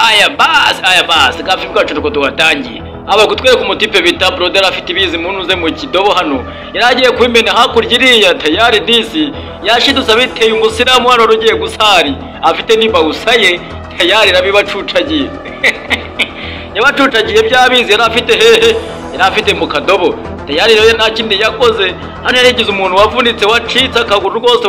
Aya basi, aya basi, gafi bwacu tuko tugatangiye. Aba kutwereka umutipe bita Broder afite ibizi muntu uze mu kidobo hano. Yari agiye kubimena hakurya iriya, tayari disi yashidutse abiteye umusilamu hano rugiye gusari. Afite n'ibawusa ye, tayari rabibacucagiye. Yabacucagiye byabizi yari afite hehe? Yari afite mu kadobo. Tayari rero nta kindi yakoze. Hano yarigize umuntu wavunitse, wacitse akaguru rwose,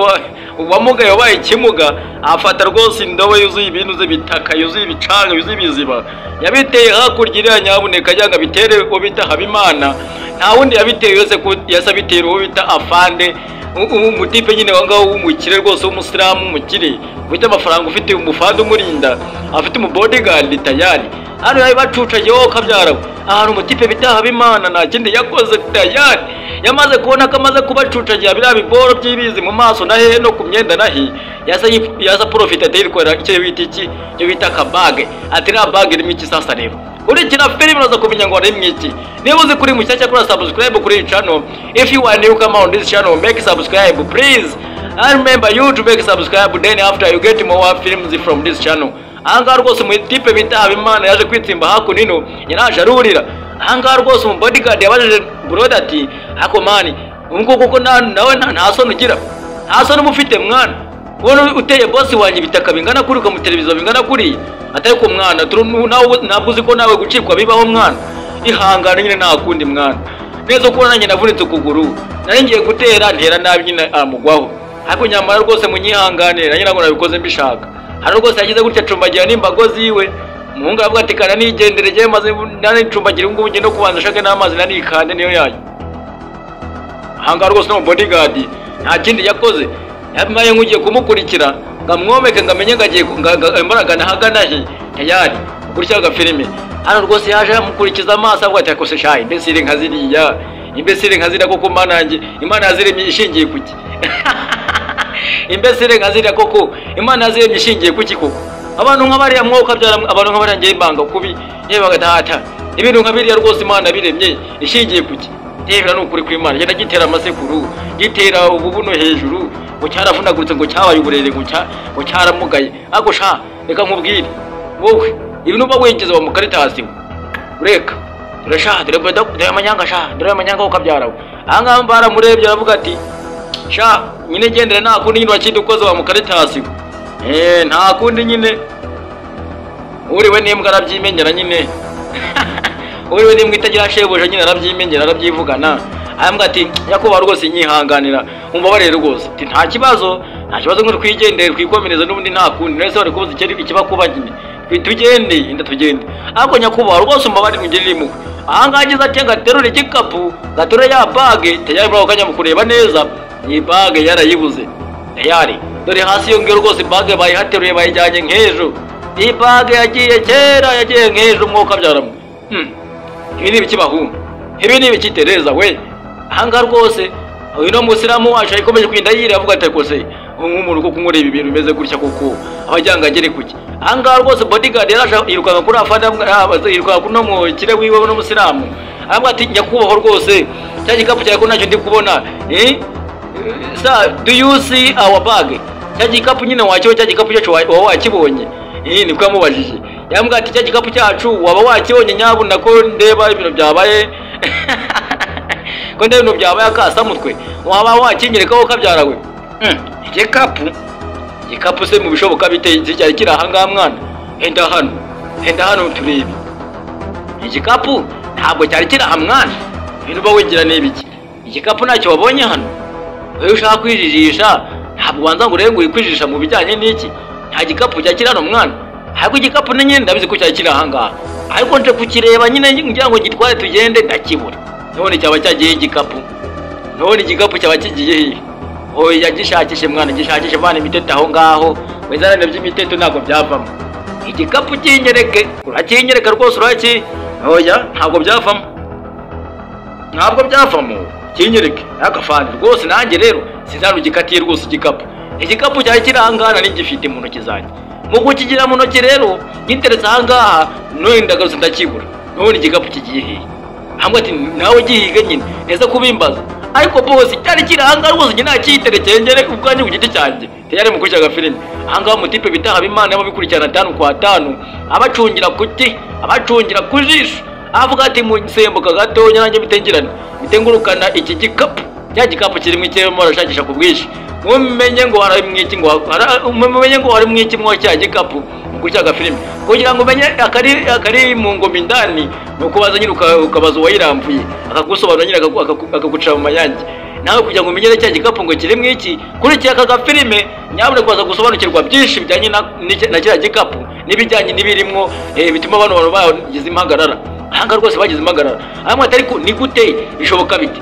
wamugaye, wabaye ikimuga, afata rwose indobo yuzuye ibintu ze bitaka, yuzuye ibicanga, yuzuye ibiziba. Yabiteye hakurya iriya nyabuneka agira ngo abitere uwo bita Habimana. Nta wundi yabiteye yose yasa abitera uwo bita Afande. Umutipe nyine aho ngaho w'umukire rwose, w'umusilamu w'umukire, ufite amafaranga, ufite umufande umurinda, afite umubodyguard tayari. Hano yari bacucagiye wowe kabyara. Ahantu umutipe bita Habimana nta kindi yakoze, tayari yamaze kubona ko amaze kubacucagira biriya biboro by'ibizi mu maso na hehe no ku myenda na he, yaza profita atayitwara icyo bita iki, icyo bita akabage. Ati iriya bage irimo iki sasa rero? Urikina filime uraza kumenya ngo harimo iki. Niba uzi kuri mushyashya, kuri subscribe kuri iyi channel. If you are new, come on this channel, make subscribe please. I remember you to make subscribe, then after you get more films from this channel. Ahangaha rwose umutipe bita Habimana yaje kwitsimba hakuno ino, yaraje arurira. Ahangaha rwose umu bodyguard yabajije Brother ati: "Ako man, ubu ngubu kuko nawe nta soni ugira, nta soni uba ufite mwana, ubona uteye boss wanjye ibitaka bingana kuri, ukamuteleviziyo bingana kuri?" Atari ko mwana, nawe ntabwo uzi ko nawe gucikwa bibaho mwana? Ihangane nyine, nta kundi mwana, neza ko nanjye navunitse ukuguru, nari ngiye gutera ntera nabi nyine aramugwaho, ariko nyamara rwose munyihangane, nanjye ntabwo nabikoze mbishaka. Hano rwose yagize gutya acumbagira n'imbago ziwe. Umuhungu aravuga ati: "Kana nigendere njyewe, maze nanicumbagira ubu ngubu, ngende kubanza nshake n'amazi nanikande niyo yayo." Ahangaha rwose no bodyguard nta kindi yakoze, yamaye nk'ugiye kumukurikira ngo amwomeke ngo amenye ngo agiye imbaraga ahagana he. Tayari gutya agafilime hano rwose yaje amukurikiza amaso, avuga ati: "Akose shayi, imbesire nka ziriya, imbesire nka ziriya koko, Mana yanjye, Imana yaziremye ishingiye kuki? Imbesire nka ziriya koko, Imana yaziremye ishingiye kuki koko? Abantu nka bariya, mwuka byara, abantu nka bariya ngiye mbanga kubi yewe bagatata ibintu nka biriya rwose, Imana biremye ishingiye kuki?" Ndebera ni ukuri kw'Imana, genda gitera amasekuru, gitera ububuno hejuru, ngo cyaravunaguritse, ngo cyabaye uburere, ngo cyaramugaye. Ariko sha, reka nkubwire wowe, ibintu uba wigize wa mukaritasi we, reka dore sha, dore dore amanyanga sha, dore amanyanga ukabyara we. Ahangaha baramurebye, aravuga ati: "Sha nyine gendera, nta kundi nyine wakidukoze wa mukaritasi we." Nta kundi nyine, uriwe n'imbwa arabyimenyera nyine, uriwe n'imbwa itagira shebuja nyine arabyimenyera, arabyivugana. Arambwira ati: "Nyakubahwa rwose nyihanganira, umbabarire rwose." Ati: "Nta kibazo, nta kibazo, ngo twigendere twikomereze n'ubundi, nta kundi nese wari kubuza ikiba kuba nyine, tugende inda tugende, ariko nyakubahwa rwose umbabarire, ungirire impuhwe." Ahangaha ageze ati gaterure igikapu, gaterure ya bage, tayari muri ako kanya mu kureba neza iyi bage yarayibuze. Tayari dore hasi iyo ngiyo rwose bage bayihateruye, bayijyanye nk'ejo. Iyi bage yagiye kera, yagiye nk'ejo umwuka byaramo. Ibi ni ibiki bahungu? Ibi ni ibiki Tereza we? Ahangaha rwose uyu no musilamu wacu ikomeje kugenda yira, avuga ati: "Kose nk'umuntu kuko nkureba ibintu bimeze gutya kuko abajyanga agere kuki?" Ahangaha rwose bodyguard yaraje yirukanka kuri afande, yirukanka kuri no mukire wiwe no musilamu, aravuga ati: "Nyakubahwa rwose, cya gikapu cyawe ko ntacyo ndi kubona?" "Sir, do you see our bag?" Cya gikapu nyine wakibonye? Cya gikapu cyacu waba wakibonye? Niko yamubajije. Yambwira ati: "Cya gikapu cyacu waba wakibonye nyabuna, ko ndeba ibintu byabaye, ko ndeba ibintu byabaye akasamutwe, waba wakinyerekaho kabyarawe?" Igikapu, igikapu se mu bishoboka bite cyari kiri aha ngaha mwana? Henda hano, henda hano turebe. Igikapu ntabwo cyari kiri aha mwana. Ibintu uba wigira ni ibiki? Igikapu ntacyo wabonye hano? Wowe ushaka kwijijisha, ntabwo ubanza ngo urebe ngo uri kwijijisha mu bijyanye n'iki. Nta gikapu cyari kiri hano mwana. Ariko igikapu ni nyine ndabizi ko cyari kiri aha ngaha, ariko nje kukireba nyine ngira ngo gitware tugende, ndakibura. None cyaba cyagiye igikapu? None igikapu cyaba kigiye hehe? Oya, gishakishe mwana, gishakishe mwana. Imiteto aho ngaho wizarane by'imiteto ntabwo byavamo. Igikapu kinyereke, urakinyereka rwose, uraki? Oya, ntabwo byavamo, ntabwo byavamo, kinyereke agafani rwose. Nanjye rero sinzano gikatiye rwose igikapu. Igikapu cyari kiri aha ngaha, nari ngifite mu ntoki zanjye. Mu kukigira mu ntoki rero giteretse aha ngaha, none ndagarutse ndakibura. None igikapu kigiye hehe? Hamwe ati: "Nawe gihiga nyine neza kubimbaza, ariko bose cyari kiri aha ngaha rwose, njye nakiyiterekeye ngere ubwanjye ku giti cyanjye." Tayari mukurikira filime ahangaha umutipe bita Habimana yababikurikirana 5 kwa 5, abacungira kuti, abacungira ku jisho, avuga ati musembuka gatonya nanjye bitengerana bitengurukana iki gikapu, cya gikapu kirimo ikirimo barashakisha ku bwinshi, mumenye ngo hari mwiki, ngo mumenye ngo hari mwiki mwo cya gikapu. Mukurikira filime kugira ngo umenye akari mu ngoma indani, nuko baza nyine ukabaza uwayirambuye akagusobanurira nyine akaguca mu mayange. Nawe kugira ngo umenyere cya gikapu ngo kirimo iki, kurikira aka filime nyabune kuza gusobanukirwa byinshi bijyanye na kiriya gikapu n'ibijyanye n'ibirimwo, bituma abantu bagize impagarara. Ahanga rwose bagize impagarara hamwe atari ko ni gute bishoboka bite,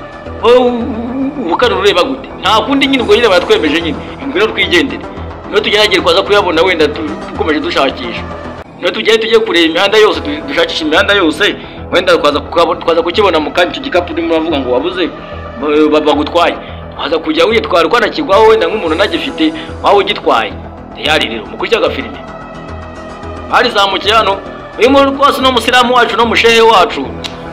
ubukana ureba gute? Nta kundi nyine, ubwo nyine baratwemeje nyine, ngwino twigendere, niyo tugeragere kwaza kuyabona wenda dukomeje dushakisha, niyo tugere tujye kureba imihanda yose, dushakisha imihanda yose, wenda twaza kukibona mu kanya. Icyo gikapu urimo uravuga ngo wabuze bagutwaye, twaza kujya witwara ukanakigwaho wenda nk'umuntu unagifite waba ugitwaye. Tayari rero mukurikira filime barizamukiye hano. Uyu muntu rwose no musilamu wacu no mushehe wacu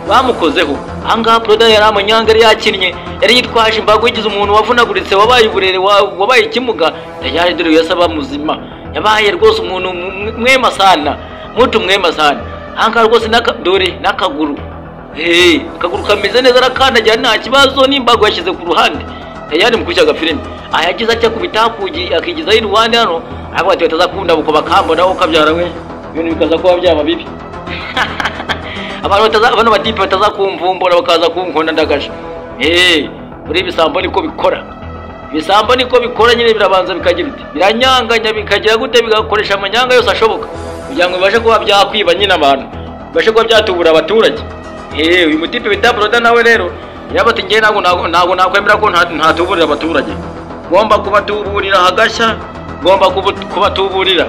bamukozeho ahangaha. Proda yari amanyanga, yari yakinnye, yari yitwaje imbago, yigize umuntu wavunaguritse, wabaye uburere, wabaye ikimuga. Tayari dore yasaba muzima, yabaye rwose umuntu mwema sana, mutu mwema sana. Ahangaha rwose dore n'akaguru, akaguru kameze neza, arakandagira nta kibazo, n'imbago yashyize ku ruhande. Tayari mukurikira filime aha yagize atya kubita hakugi akigizaho iruhande hano, avuga ati batazakunda buko bakambona ukabyara we, ibintu bikaza kuba byaba bibi, abantu bataza bano batipe batazakumvumbura bakaza kunkona ndagasha. Muri ibisambo niko bikora, ibisambo niko bikora nyine, birabanza bikagira uti biranyanganya, bikagira gute, bigakoresha amanyanga yose ashoboka kugira ngo bibashe kuba byakwiba nyine abantu, bibashe kuba byatubura abaturage. Uyu mutipe bita Broda nawe rero yaba ati ngewe ntabwo nakwemera ko ntatuburira abaturage, ngomba kubatuburira hagashya, ngomba kubatuburira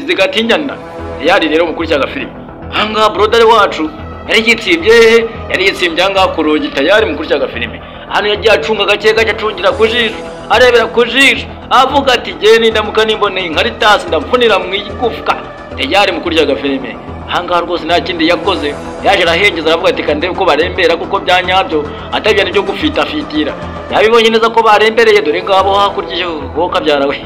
zigatinyana. Yari rero mukurikira filime ahangaha Broda wacu yari yitsimbye, yari yitsimbye ahangaha ku rugi. Tayari mukurikira filime hano yagiye acunga gake gake, acungira ku jisho, arebera ku jisho, avuga ati ngewe nindamuka nimboneye inkaritasi ndamvunira mu igufwa. Tayari mukurikira filime ahangaha rwose nta kindi yakoze, yaje arahengeza aravuga ati kandebe ko barembera kuko byanyabyo atabya nibyo gufitafitira. Yabibonye neza ko barembereye, dore ngabo hakurya ho kabyara we,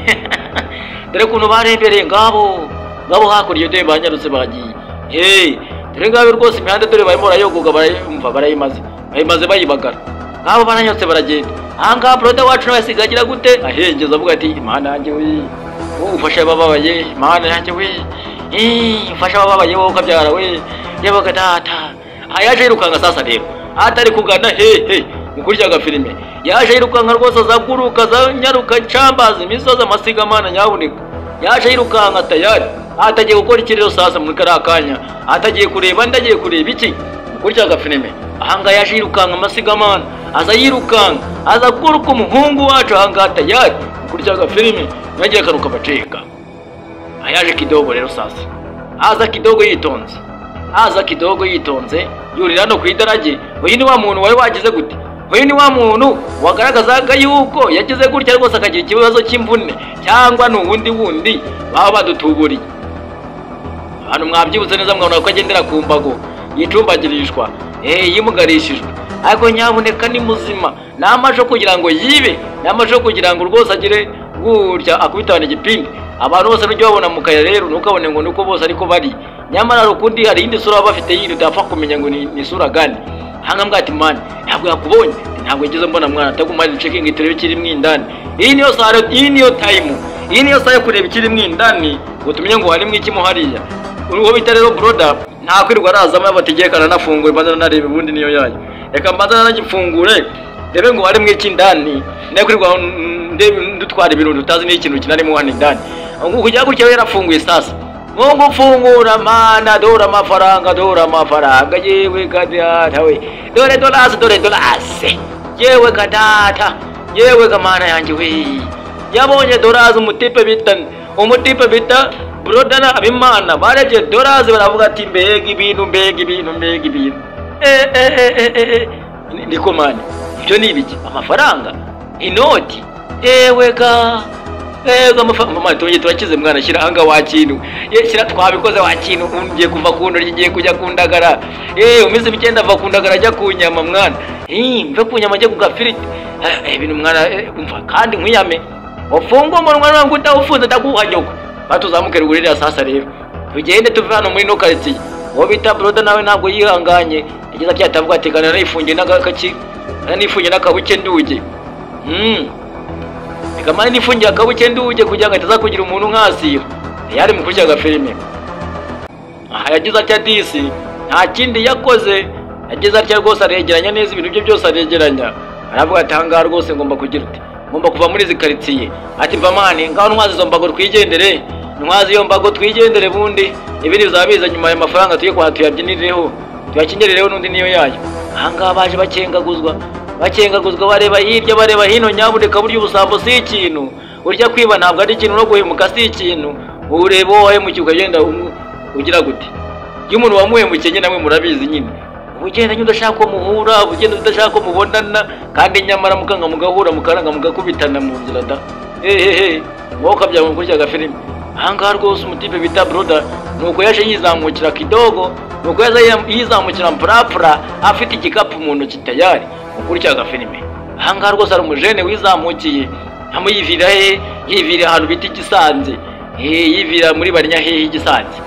dore kuntu barembereye ngabo ngabo hakurya, dore banyarutse bagiye. Dore ngabo rwose imihanda dore barimo barayogoga, barayumva, barayimaze, bayimaze bayibagara, ngabo baranyarutse baragenda. Ahangaha Broda wacu nawe asigaye agira gute, ahengeza avuga ati Imana yanjye we, ufasha abababaye, Imana yanjye we, ufasha abababaye wowe ukabyara we, yabaga data. Yaje yirukanka sasa rero atari kugana hehe mukurikira filime, yaje yirukanka rwose, azaguruka azanyaruka ncambaza imisozi amasigamana nyabuneka, yaje yirukanka. Tayari atagiye gukora iki rero sasa muri kariya kanya, atagiye kureba ndagiye kureba iki? Mukurikira filime ahangaha yaje yirukanka amasigamana, aza yirukanka azaguruka umuhungu wacu ahangaha. Tayari mukurikira filime nagiye akaruka baceka, ayaje kidogo rero sasa, aza kidogo yitonze, aza kidogo yitonze, yurira no ku idarage. Uyu ni wa muntu wari wagize gute, uyu ni wa muntu wagaragazaga yuko yagize gutya rwose akagira ikibazo cy'imvune, cyangwa ni uwundi wundi baba badutuburiye? Abantu mwabyibutse neza, mwabona ko agendera ku mbago yicumbagirishwa, yimugarishijwe, ariko nyabuneka ni muzima. Ni amajo kugira ngo yibe, ni amajo kugira ngo rwose agire gutya akubitana igipindi. Abantu bose nujya babona mu kayira rero ntukabone ngo nuko bose ariko bari, nyamara hari ukundi, hari indi sura baba bafite yindi utapfa kumenya ngo ni isura gani. Hanga mbwa ati man ntabwo yakubonye, ntabwo yigeze mbona mwana, ataguma checking turebe ikiri mu indani. Iyi niyo sare, iyi niyo time, iyi niyo saha yo kureba ikiri mu indani ngo tumenye ngo harimo iki mo hariya. Uwo bita rero Broda nta kwirirwa arazamo, yabategeka aranafungura, mbanza narebe ubundi niyo yayo, reka mbanza nanagifungure ndebe ngo harimo iki indani, ndebe ndebe ndutwara ibintu tutazi n'ikintu kinarimo hano indani. Kujya gutya yarafunguye sasa, ngo fungura mana, dore amafaranga, dore amafaranga, yewe kadata we, dore dolasi, dore dolasi, yewe kadata, yewe kamana yanjye we. Yabonye dorazi, umutipe bita Broda na Abimana barebye dorazi baravuga ati mbega ibintu, mbega ibintu, mbega ibintu, niko mani ibyo ni ibiki? Amafaranga, inoti, yewe ga ego amafaranga mama, tugiye turakize mwana, shyira ahanga wa kintu, ye shyira, twabikoze wa kintu, ngiye kuva ku ntoryi ngiye kujya ku ndagara, umeze mike ndava ku ndagara ajya ku nyama mwana, mve ku nyama njye ku gafiriti, ibintu mwana, umva kandi nkwiyame. Ufunge umunwa ntabwo utawufunze ndaguha nyoko. Batuzamuke rugurira sasa rero. Tugende tuve hano muri no quartier. Uwo bita Broda nawe ntabwo yihanganye. Yagize ati atavuga ati kana narifungiye n'agakaki. Nanifungiye n'akabuke nduge. Reka nifungiye akabuke nduge kugira ngo ataza kugira umuntu nkasira. Yari mu kurya agafilime. Aha yagize atya disi nta kindi yakoze, yagize atya rwose aregeranya neza ibintu bye byose aregeranya. Aravuga ati ahangaha rwose ngomba kugira uti ngomba kuva muri izi quartier. Ati mva mani ngaho ntwazi izo mbago twigendere, ntwazi iyo mbago twigendere bundi ibindi bizaba biza nyuma ya mafaranga tuye kwa tuyabyinireho tuyakinyerereho n'undi niyo yayo. Ahangaha baje bakengaguzwa bakengaguzwa bareba hirya bareba hino, nyabuneka burya ubusambo si ikintu, urya kwiba ntabwo ari ikintu, no guhemuka si ikintu. Ureba wowe wahemukiye ukagenda ugira gute? Iyo umuntu wamuhemukiye nyine namwe murabizi nyine, ubugenda nyine udashaka ko muhura, ubugenda udashaka ko mubonana, kandi nyamara mukanga mugahura mukaranga mugakubitana mu nzira da. Hehehe, wowe ukabyanga kurya agafilime. Ahangaha rwose umutipe bita Broda nuko yaje yizamukira kidogo, nuko yaje yizamukira mpurapura afite igikapu mu ntoki tayari ukurya agafilime. Ahangaha rwose hari umujene wizamukiye amuyivira he, yivira ahantu bita Igisanze, yivira muri Barinya hehe Igisanze.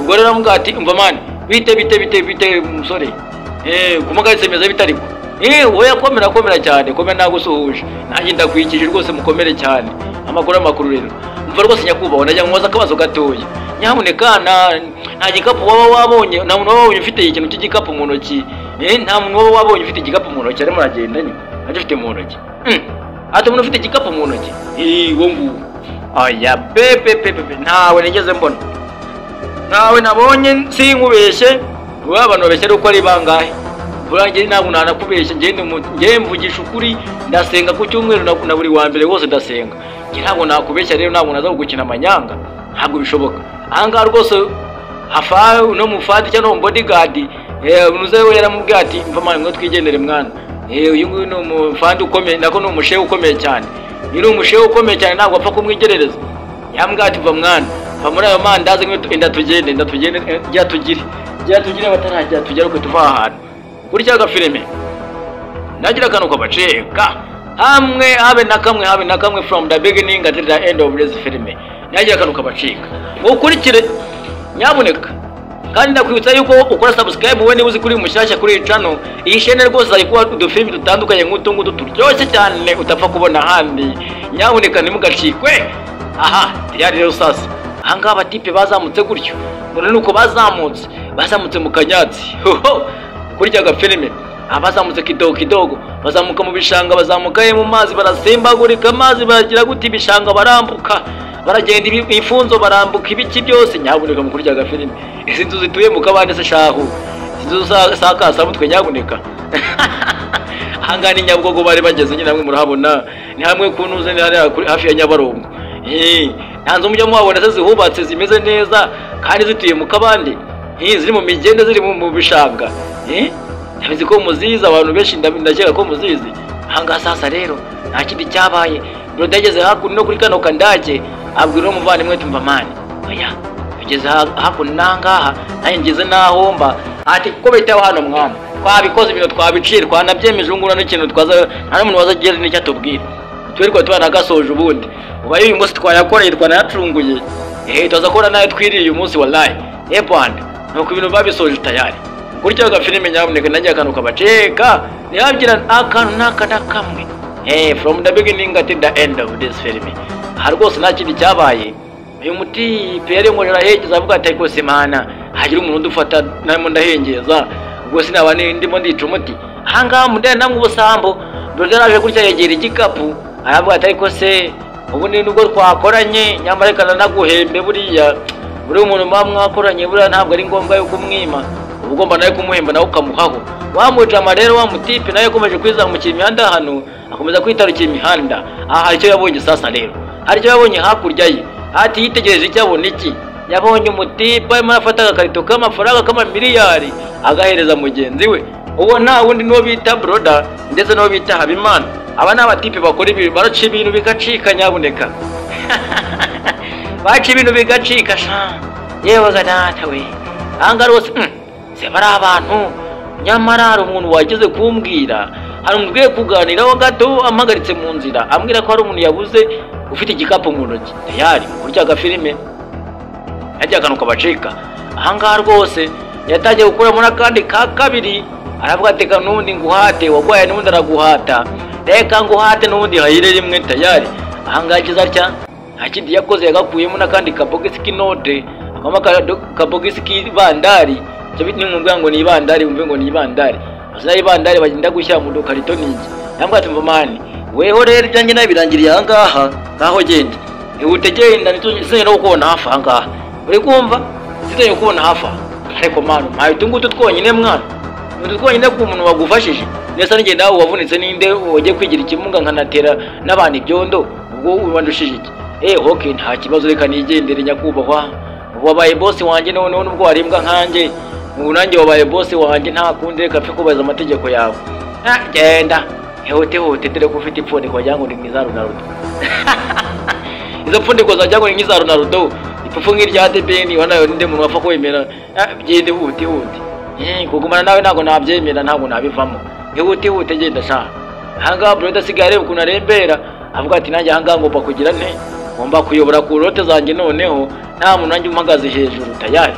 Ubwo rero aramubwira ati umva mani bite bite bite bite musore, kumagaritse meza bitariko, oya komera komera cyane, komera nagusuhuje nanjye ndakwikije rwose mukomere cyane, amakuru amakuru rero. Umva rwose nyakubahwa najya nkubaza akabazo gatoya, nyamuneka nta gikapu waba wabonye, nta muntu waba wabonye ufite ikintu cy'igikapu mu ntoki, nta muntu waba wabonye ufite igikapu mu ntoki arimo aragenda nyine agifite mu ntoki, ati umuntu ufite igikapu mu ntoki, uwo nguwo, oya pepe pepe ntawe nigeze mbona, ntawe nabonye, sinkubeshye. Ubu abantu babeshya ari uko ari bangahe? Burangiye ntabwo nanakubeshye, njye mvugisha ukuri, ndasenga ku cyumweru na buri wa mbere wose ndasenga. Njye ntabwo nakubeshya rero, ntabwo naza gukina amanyanga, ntabwo bishoboka. Ahangaha rwose hafa no mufati cyangwa no bodyguard, unuze we yaramubwiye ati mva mwana mwe twigendere mwana. Uyu nguyu ni umufandi ukomeye, nako ni umushehe ukomeye cyane. Ni umushehe ukomeye cyane ntabwo apfa kumwigerereza. Yambwiye ati mva mwana, mva muri ayo mandazi ngwe enda tugende, enda tugende, jya tugire. Jya tugire batarajya tugere uko tuva ahantu. Kurya agafilime. Nagira akantu kabaceka. Hamwe habe na kamwe habe na kamwe from the beginning until the end of this film. Nagira akantu kabacika. Ukurikire nyabuneka. Kandi ndakwibutsa yuko ukora subscribe wowe niba uzi kuri mushyashya kuri iyi channel. Iyi channel rwose ari kuba udufilm dutandukanye nk'utu ngutu turyoshye cyane utapfa kubona ahandi. Nyabuneka ntimugacikwe. Aha, tiyari rero sasa. Ahangaha abatipe bazamutse gutyo. None nuko bazamutse, bazamutse mu kanyatsi. Hoho, kurya agafilime. Abazamutse kidogo kidogo, bazamuka mu bishanga, bazamuka mu mazi, barasimbagurika amazi, baragira gute ibishanga barambuka, baragenda ifunzo barambuka ibiki byose. Nyabuneka mu kurya agafilime. Izi nzu zituye mu kabande se shahu, izi nzu sakasa mutwe nyabuneka. Ahangaha ni Nyabugogo bari bageze nyine, namwe murahabona, ni hamwe kunuze ni hafi ya Nyabarongo. Nta nzu mujya muhabona se zihubatse zimeze neza kandi zituye mu kabande, ziri mu migende, ziri mu bishanga. Ndabizi ko muzizi, abantu benshi ndakeka ko muzizi. Ahangaha sasa rero nta kindi cyabaye, Broda yageze hakuno no kuri kano kandake abwira umuvandimwe ati mva mani, oya tugeze hakuno nangaha nanjye ngeze naho mba, ati kuko bitaho hano mwana twabikoze ibintu twabiciye twanabyemeje, ubu ngubu n'ikintu twaza nta n'umuntu waza agira n'icyo atubwira, twirirwa tubanagasoje ubundi ubaye uyu munsi twayakoreye twanayacunguye, tuza kubona nayo twiriye uyu munsi wallahi. Bwana nuko ibintu babisoje tayari. Kurya agafilime nyabuneka nagiye akantu kabaceka, ntihagira akantu n'aka na kamwe. From the beginning until the end of this film. Aha rwose nta kindi cyabaye. Uyu mutipe yari nkorera ahengeza avuga ati ariko simana hagira umuntu udufata narimo ndahengeza, ubwo sinaba ndimo ndica umuti. Ahangaha mundane namwe ubusambo. Broda yaraje gutya yegera igikapu aravuga ati ariko se ubundi nubwo twakoranye nyamara reka naguhembe, buriya buri umuntu muba mwakoranye buriya ntabwo ari ngombwa yo kumwima, uba ugomba nawe kumuhemba nawe ukamuhaho. Wa mujama rero wa mutipe nawe yakomeje kwizamukira imihanda hano, akomeza kwitarukira imihanda. Aha hari icyo yabonye sasa rero, hari icyo yabonye hakurya ye. Ati yitegereje icyo abona iki, yabonye umutipe arimo arafata agakarito k'amafaranga k'amamiliyari agahereza mugenzi we. Uwo nta wundi n'uwo bita Broda ndetse n'uwo bita Habimana. Aba ni abatipe bakora ibintu, baraca ibintu bigacika nyabuneka. Baca ibintu bigacika sha, yewe ga data we. Ahangaha rwose se bari abantu, nyamara hari umuntu wageze kumbwira, hari umuntu ugiye kuganiraho gato ampagaritse mu nzira, ambwira ko hari umuntu yabuze Ufite igikapu mu ntoki tayari kurya agafilime ajya akantu kabacika. Ahangaha rwose yatangiye gukuramo n'akandi ka kabiri, aravuga ati reka n'ubundi nguhate, wagwaye n'ubundi araguhata, reka nguhate n'ubundi hayire rimwe tayari. Ahangaha yagize atya, nta kindi yakoze, yagakuyemo n'akandi kabogisi k'inote, akabamo akabogisi k'ibandari. Icyo bita nimwumva ngo ni ibandari, wumve ngo ni ibandari, amazina y'ibandari bagenda gushyira mu dukarito n'iki. Yambwira ati mva mani weho rero ibyanjye nawe birangiriye ahangaha, ngaho genda ihute, genda ntituzongere no kukubona hafi ahangaha, uri kumva, sinzongere kukubona hafi aha. Ariko mani umpaye utu ngutu twonyine mwana, utu twonyine ku muntu wagufashije ndetse n'igihe nawe wavunitse, ninde wagiye kwigira ikimunga nkanatera n'abantu ibyondo, ubwo wandushije iki? Okay, nta kibazo, reka nigendere nyakubahwa, wabaye bosi wanjye noneho nubwo warimbwa nkanjye, ubu nanjye wabaye bosi wanjye, nta kundi reka pfe kubahiriza amategeko yawe. Genda ihute hute, dore ko ufite ipfundiko wagira ngo ni nk'iza Ronaldo. Izo pfundiko zagira ngo ni nk'iza Ronaldo, ipfufu nk'irya Debeni, wanayo ninde muntu wapfa kwemera? Genda ihute ihute, kugumana nawe ntabwo nabyemera, ntabwo nabivamo, ihute ihute genda sha. Ahangaha Brother asigaye areba ukuntu arembera, avuga ati nanjye ahangaha ngomba kugira nte, ngomba kuyobora ku rote zanjye noneho nta muntu nanjye umpagaze hejuru tayari.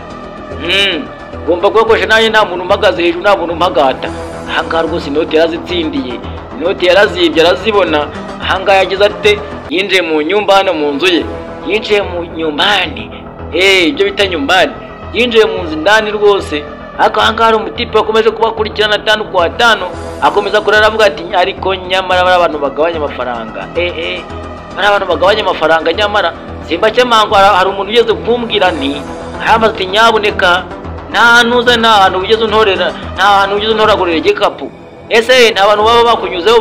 Ngomba kubakoresha nanjye nta muntu umpagaze hejuru, nta muntu umpagata. Ahangaha rwose inoti yarazitsindiye, inoti yarazibye arazibona. Ahangaha yagize ate, yinjiye mu nyumba hano mu nzu ye, yinjiye mu nyumbani, ibyo bita nyumbani, yinjiye mu nzu indani rwose. Ariko ahangaha hari umutipe wakomeje kubakurikirana 5 kwa 5, akomeza kurara avuga ati ariko nyamara bari abantu bagabanya amafaranga, bari abantu bagabanya amafaranga nyamara simbakemangwa. Hari umuntu ugeze kumbwira nti arambaza ati nyabuneka nta ntuza, nta hantu ugeze untorera, nta hantu ugeze untoragurira igikapu, ese nta bantu baba bakunyuzeho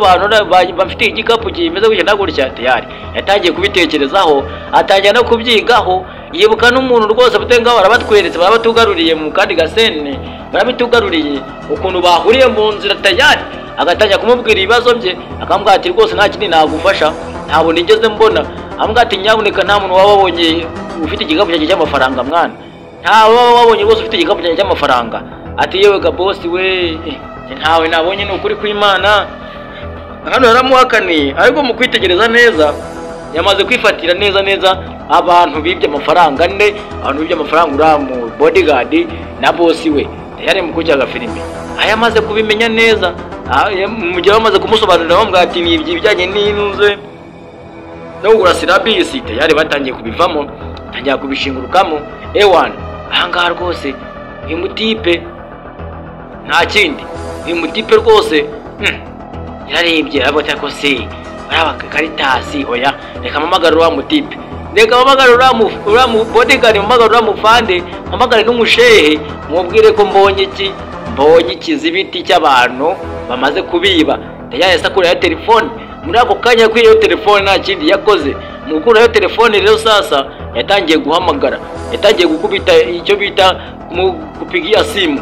bafite igikapu kimeze gutya na gutya? Tayari yatangiye kubitekerezaho, atangira no kubyigaho, yibuka n'umuntu rwose bute ngaho barabatweretse, barabatugaruriye mu kandi gasene, barabitugaruriye ukuntu bahuriye mu nzira tayari, agatangira kumubwira ibibazo bye, akamubwira ati rwose nta kindi nagufasha, ntabwo nigeze mbona. Amubwira ati nyabuneka nta muntu waba wabonye ufite igikapu cyanjye cy'amafaranga mwana, nta waba wabonye rwose ufite igikapu cyanjye cy'amafaranga. Ati yewe ga bosi we, ntawe nabonye ni ukuri kw'Imana. Hano yaramuhakaniye, ariko mu kwitegereza neza yamaze kwifatira neza neza abantu bibye amafaranga ane, abantu bibye amafaranga uriya mu bodyguard na bosi we yari mu kurya agafilime. Aya amaze kubimenya neza, mu gihe bamaze kumusobanurira bamubwira ati ni ibijyanye n'inzu no kugura silabisi, tayari batangiye kubivamo, batangiye kubishingurukamo. Ewan ahangaha rwose uyu mutipe nta kindi, uyu mutipe rwose yararebye aravuga ati ariko se baraba Karitasi, oya reka mpamagare uriya mutipe, reka mpamagare uriya mu bodyguard, mpamagare uriya mufande, mpamagare n'umushehe, mubwire ko mbonye iki, mbonye ikizibiti cy'abantu bamaze kubiba. Tayari yahise akurayo telefone. Muri ako kanya kuri iyo telefone nta kindi yakoze, mu gukurayo telefone rero sasa yatangiye guhamagara, yatangiye gukubita icyo bita kupigia simu,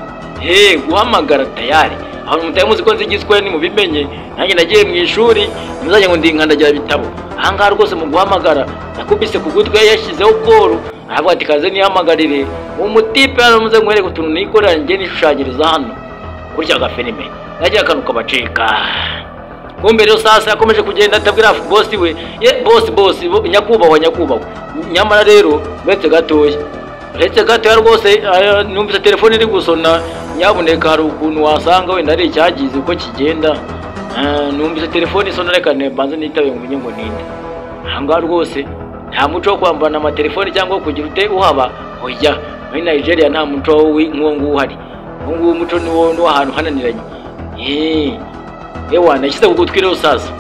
guhamagara tayari. Aho mutari muzi ko nzi igiswahili nimubimenye, nanjye nagiye mu ishuri ntimuzajye ngo ndi nkandagira bitabo. Ahangaha rwose mu guhamagara yakubise ku gutwi, yashyizeho koru, aravuga ati kaze nihamagarire umutipe hano muze nkwereke utuntu nikorera njye nishushanyiriza hano kurya agafilime, nagira akantu kabacika. Kumbe rero sasa yakomeje kugenda atabwira bosi we, ye bosi bosi nyakubahwa nyakubahwa, nyamara rero uretse gatoya, uretse gatoya rwose numvise telefone iri gusona, nyabuneka hari ukuntu wasanga wenda ari icyagize uko kigenda, numvise telefone isona, reka mbanze nitabe ngo menye ngo ninde. Ahangaha rwose nta muco wo kwambana amatelefone cyangwa kugira ute uhaba, oya muri Nigeria nta muco nk'uwo nguwo uhari, uwo nguwo umuco ni wo ahantu hananiranye. Ewa nashyize ku gutwi rero sasa,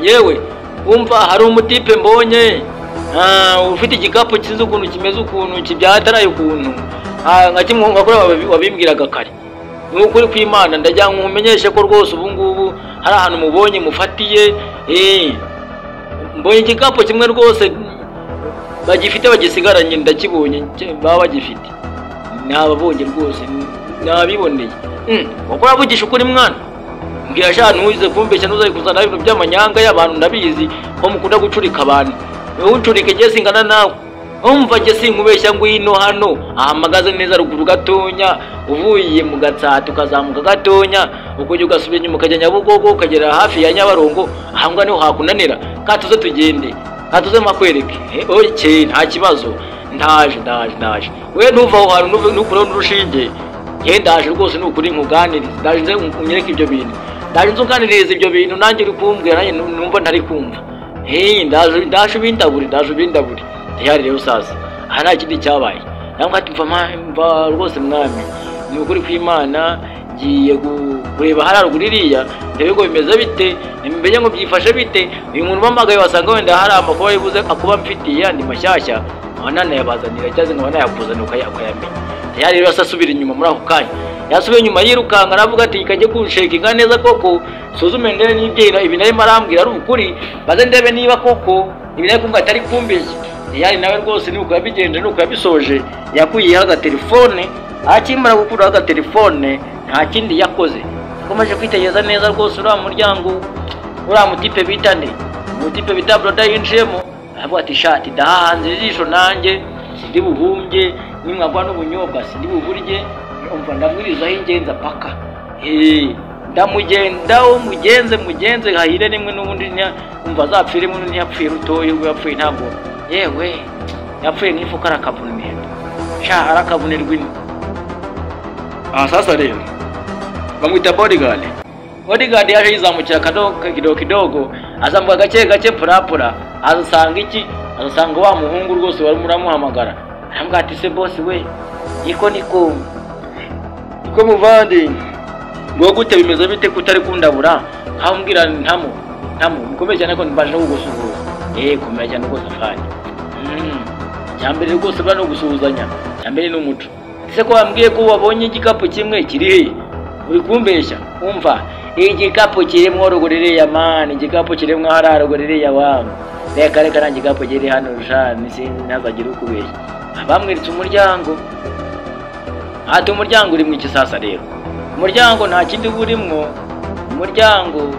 yewe umva hari umutipe mbonye ufite igikapu kizi ukuntu kimeze ukuntu kibyataraye ukuntu, nka kimwe nka kuriya wabimbwiraga kare. Ni ukuri kw'Imana ndagira ngo nkumenyeshe ko rwose ubu ngubu hari ahantu mubonye mufatiye, mbonye igikapu kimwe rwose bagifite bagisigaranye, ndakibonye baba bagifite, nababonye rwose nabiboneye. Kuko uravugisha ukuri mwana, mbwira sha ntuze kumbeshya, ntuze kuzana ibintu by'amanyanga y'abantu, ndabizi ko mukunda gucurika abantu, wowe uncurike njye singana nawe, umva njye sinkubeshya, ngwino hano ahamagaze neza ruguru gatonya, uvuye mu Gatsata ukazamuka gatonya, ukujya ugasubira inyuma ukajya Nyabugogo ukagera hafi ya Nyabarongo, ahangaha niho hakunanira. Katuze tugende, katuze makwereke. Okay, nta kibazo, ndaje ndaje ndaje. We ntuva aho hantu, ntukureho n'urushinge. Nge ndaje rwose, ni ukuri nkuganirize, ndaje nze unyereke ibyo bintu, ndaje nze unganirize ibyo bintu, nanjye uri kumbwira nanjye numva ntari kumva. Hey, ndaje ndaje ubindabure, ndaje ubindabure. Tayari rero sasa aha nta kindi cyabaye. Nangwa ati mva rwose mwami, ni ukuri kw'Imana, ngiye kureba hariya ruguru iriya, ndebe ngo bimeze bite, mbenye ngo byifashe bite. Uyu muntu umpamagaye wasanga wenda hari amakuru ari buze akuba mfitiye yandi mashyashya, nkaba nanayabazanira cyangwa se nkaba nayakuzanira ukayamenya. Tayari rero asubira inyuma muri ako kanya, yasubiye inyuma yirukanka, aravuga ati kajye kunshekinga neza koko, suzume ndebe n'ibyo ibi narimo arambwira ari ukuri, maze ndebe niba koko ibi nari kumva atari kumbeshya. Tayari nawe rwose nuko yabigenje, nuko yabisoje, yakuyeho agatelefone. Akimara gukuraho agatelefone nta kindi yakoze, yakomeje kwitegereza neza rwose uriya muryango, uriya mutipe bita nde, umutipe bita Broda yinjiyemo. Aravuga ati shati ndahahanze ijisho, nanjye sindi buhumbye, nimwagwa n'ubunyobwa sindi buburye, umva ndamwirizaho ingenza paka ndamugendaho, mugenze mugenze hahire rimwe n'ubundi umva azapfire rimwe. Ntiyapfuye rutoya, ubwo yapfuye ntabwo yewe yapfuye nk'ifuka, arakavuna imiheto sha, arakavunirwa ino. Aha sasa rero bamwita bodyguard. Bodyguard yaje yizamukira kadogo kidogo kidogo, azamuka gake gake purapura, azasanga iki? Azasanga wa muhungu rwose wari muramuhamagara. Arambwira ati se boss we, niko niko niko muvandi, ngo gute, bimeze bite kutari kundabura? Nkambwira ntamo ntamo mukomeye cyane ko mbaje no kugusuhuza. Komeye cyane rwose afanye. Cyambere rwose bano gusuhuzanya, cyambere ni umuco. Ese ko wambwiye ko wabonye igikapu kimwe, kiri he? Uri kumbeshya? Umva, igikapu kirimo ruguru man, igikapu kirimo hariya ruguru iriya wangu. Reka reka, nta gikapu kiri hano sha, ntazagire ukubeshya. Bamweretse umuryango, ati umuryango uri mu iki? Sasa rero umuryango nta kindi uba umuryango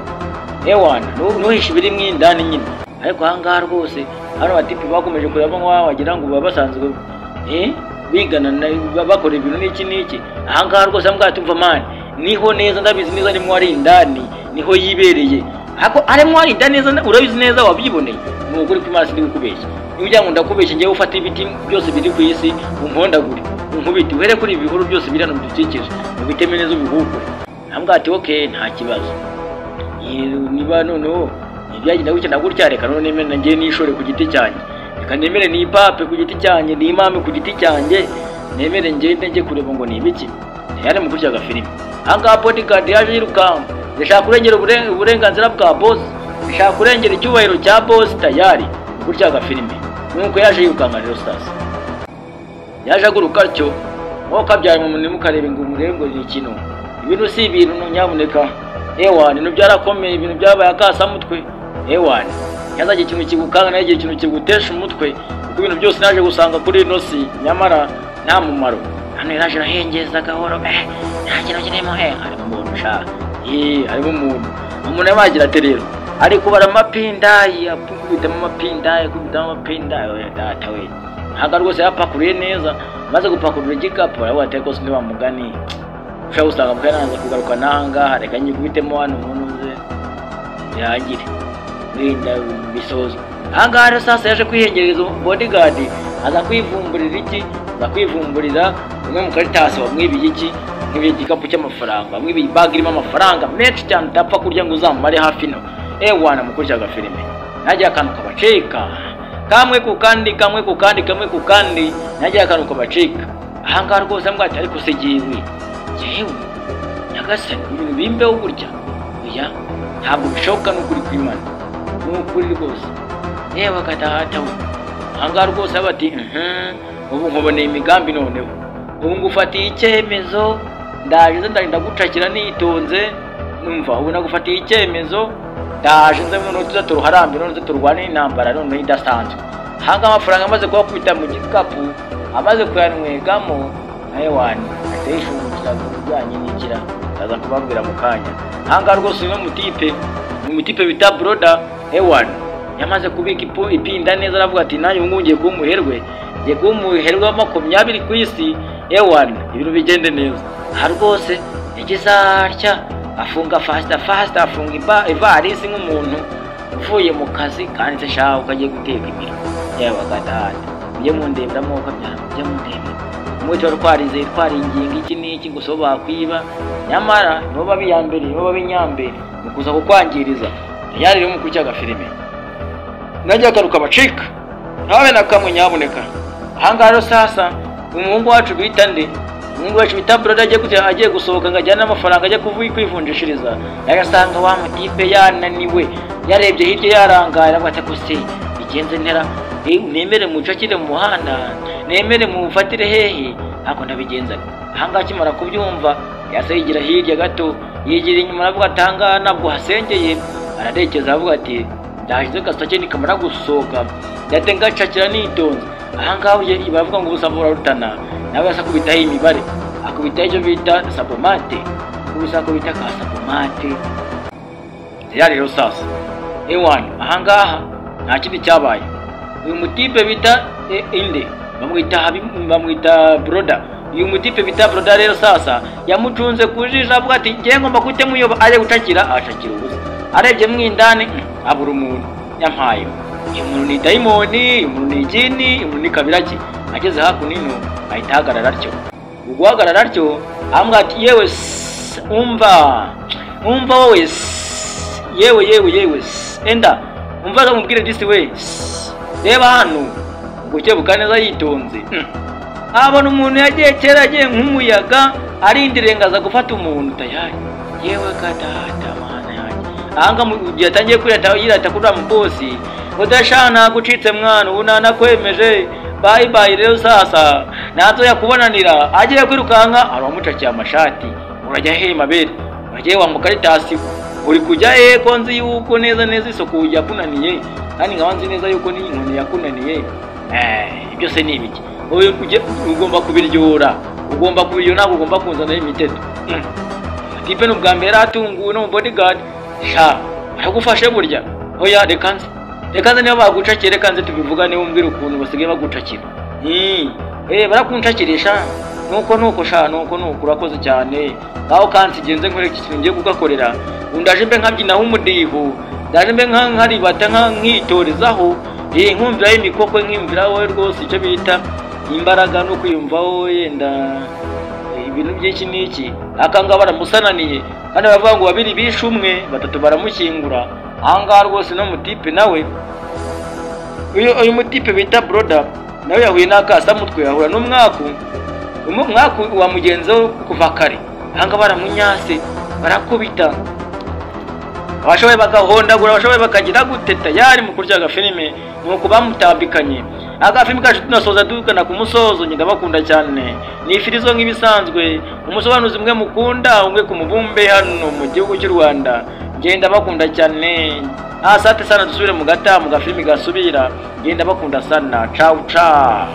ewana ntuhishe ibiri indani nyine. Ariko ahangaha rwose hano batipe bakomeje kureba nk'aho wagira ngo baba basanzwe bigana, bakora ibintu n'iki n'iki. Ahangaha rwose ambwira ati umva man, niho neza, ndabizi neza arimo ari indani, niho yibereye. Ariko arimo ari indani neza, urabizi neza, wabyiboneye? Ni ukuri kw'Imana sindi kukubeshya. Niba ugira ngo ndakubeshya, ngewe ufate ibiti byose biri ku isi umpondagure, unkubite, uhere kuri ibi bihuru byose biri hano bidukikije, ubiteme neza ubihugure. Ambwira ati okay, nta kibazo, niba noneho ibyagenda gutya na gutya, reka none nemere ngiye nishore ku giti cyanjye, reka nemere nipape ku giti cyanjye, nimame ku giti cyanjye, nemere ngende njye kureba ngo ni ibiki. Yari mu kurya agafilimi. Ahangaha bodyguard yaje yirukanka, ndashaka kurengera uburenganzira bwa boss, ndashaka kurengera icyubahiro cya boss. Tayari mu kurya agafilimi nuko yaje yirukanka rero. Sasa yaje aguruka atyo, wowe kabyara mu muntu mukareba ngo umurebe ngo ni ikintu. Ibintu si ibintu nyamuneka. Ewana, ibintu byarakomeye, ibintu byabaye akasamutwe. Ewana, ntihazagire ikintu kigukanga, ntihazagire ikintu kigutesha umutwe, kuko ibintu byose naje gusanga kuri ino si nyamara nta mumaro. Hano yaraje arahengeza gahoro, nta kintu kirimo, harimo umuntu sha, harimo umuntu. Umuntu yabagira ati rero ari kubara amapindayi, akubitamo amapindayi, akubitamo amapindayi. Oya data we, ntabwo rwose yapakuriye neza. Amaze gupakurura igikapu aravuga ati rwose niba mugani ushobora gusanga bwaranze kugaruka n'ahangaha, reka nyikubitemo hano umuntu uze birangire wenda bisozwe. Ahangaha rero sasa yaje kwihengereza bodyguard, aza kwivumburira iki? Aza kwivumburira umwe mu karitasi wamwibiye iki? Mwibiye igikapu cy'amafaranga, wamwibiye ibag irimo amafaranga menshi cyane utapfa kurya ngo uzamumare hafi no. Ewana, mukurikira agafilime, nagira akantu kabacika kamwe ku kandi, kamwe ku kandi, kamwe ku kandi, nagira akantu kabacika. Ahangaha rwose ambwira ati ariko se jyewe, jyewe nyagasani, ibintu bimbeho gutya? Oya, ntabwo bishoboka, n'ukuri kw'Imana, n'ukuri rwose. Yewe akatahata we, ahangaha rwose aba ati ubu nkuboneye imigambi, noneho ubu ngufatiye icyemezo, ndaje nze ndagucakira nitonze. Numva ubu nagufatiye icyemezo, ndaje nze noneho tuza turuharambe, none turwane intambara noneho idasanzwe. Ahangaha amafaranga amaze kubakubita mu gikapu, amaze kuyanywegamo nawe wani ahita yishungukira ku bijyanye n'ikira, ndaza kubabwira mu kanya. Ahangaha rwose uno mutipe ni umutipe bita Broda. Ewan yamaze kubika ipinda neza, aravuga ati nanjye ubu ngubu ngiye kuba umuherwe, ngiye kuba umuherwe wa 20 ku isi. Ewan, ibintu bigende neza. Aha rwose yagize atya afunga faster faster, afunga ivarisi nk'umuntu Uvuye mu kazi kandi se shaho ukagiye guteka imirimo. Yewe gadata, mujye mundebera mwuka byara, mujye mundebera. Mwe tuba twarizeye twaringinga iki n'iki gusa bo bakwiba, nyamara nibo babiyambere, nibo babinyambere mu kuza kukwangiriza. Tayari rero mu kurya agafilime. Najya agaruka bacika. Ntabe na kamwe nyaboneka. Ahangaha rero sasa umuhungu wacu bita nde? Umuhungu wacu bita Brother agiye gusohoka ngo ajyane amafaranga ajye kwivunjishiriza. Agasanga wa mutipe yananiwe, yarebye hirya yarangaye aravuga ati kose bigenze ntera, nemere mucakire mu muhanda, nemere mumfatire hehe, ntabwo ndabigenza. Ahangaha akimara kubyumva yasa yigira hirya gato, yigira inyuma aravuga ati ahangaha ntabwo hasengeye. Ararekeza aravuga ati ndahize gasake nikamara gusohoka ndate ngacakira nitonze. Ahangaha baravuga ngo ubusambo burarutana, nawe yasa akubitaho imibare, akubitaho icyo bita sabomate, akubisa akubita ka sabomate. Tayari rero sasa ewana, ahangaha nta kindi cyabaye. Uyu mutipe bita inde bamwita Broda. Uyu mutipe bita Broda rero sasa yamucunze kujisha avuga ati ngiye ngomba kutemuyoba, aje gucakira ashakira ubusa. Arebye mwindani abura umuntu yampaye. Uyu muntu ni dayimoni, uyu muntu ni jini, uyu muntu ni kabiraki. Ageze hakuno ino ahita ahagarara atyo. Uguhagarara atyo ambwa ati yewe umva umva wowe yewe yewe yewe enda umva ngamubwire disi we reba hano. Gukebuka neza yitonze abona umuntu yagiye kera agiye nk'umuyaga arindirengaza gufata umuntu tayari. Yewe kadata mana yanjye. Ahanga mu gihe atangiye kwirata yirata kuri mu bosi udashana gucitse mwana ubu nanakwemeje bye bye. Rero sasa nazo yakubonanira agiye kwirukanka aramucakiye amashati. Urajya he mabere, uragiye wa mukaritasi, uri kujya he ko nzi yuko neza neza isoko yakunaniye, kandi nkaba nzi neza yuko n'inkoni yakunaniye. Ibyo se ni ibiki? Wowe ugomba kubiryora, ugomba kubiryora, ntabwo ugomba kunzana imiteto. Tipe n'ubwa mbere atunguwe no bodyguard sha aragufashe burya. Oya reka nze, reka nze niba bagucakira, reka nze tubivugane umbwire ukuntu basigaye bagucakira. Barakuncakirisha nuko nuko sha nuko nuko urakoze cyane. Ngaho kansi genze nkore iki kintu ngiye kugakorera. Undaje mbe nkabyinaho umudiho, ndaje mbe nkaribata nkitorezaho, nkumviraho imikokwe, nkimviraho wowe rwose icyo bita imbaraga no kwiyumvaho yenda ibintu by'iki n'iki. Akanga baramusananiye kandi baravuga ngo babiri bishe umwe, batatu baramushyingura. Ahangaha rwose no mutipe nawe uyu mutipe bita Broda nawe yahuye n'akasamutwe, yahura n'umwaku, umwaku wa mugenzi we kuva kare. Ahangaha baramunyase barakubita, abashoboye bagahondagura, abashoboye bakagira gute. Tayari mu kurya agafilime nuko bamutambikanye. Agafilime kacu tunasoza dukana ku musozo. Njye ndabakunda cyane, ni ifirizo nk'ibisanzwe, umusobanuzi umwe mukunda umwe ku mubumbe hano mu gihugu cy'u Rwanda. Njye ndabakunda cyane. Asante sana, dusubire mu gata mu gafilime gasubira. Njye ndabakunda sana. Ciao ciao.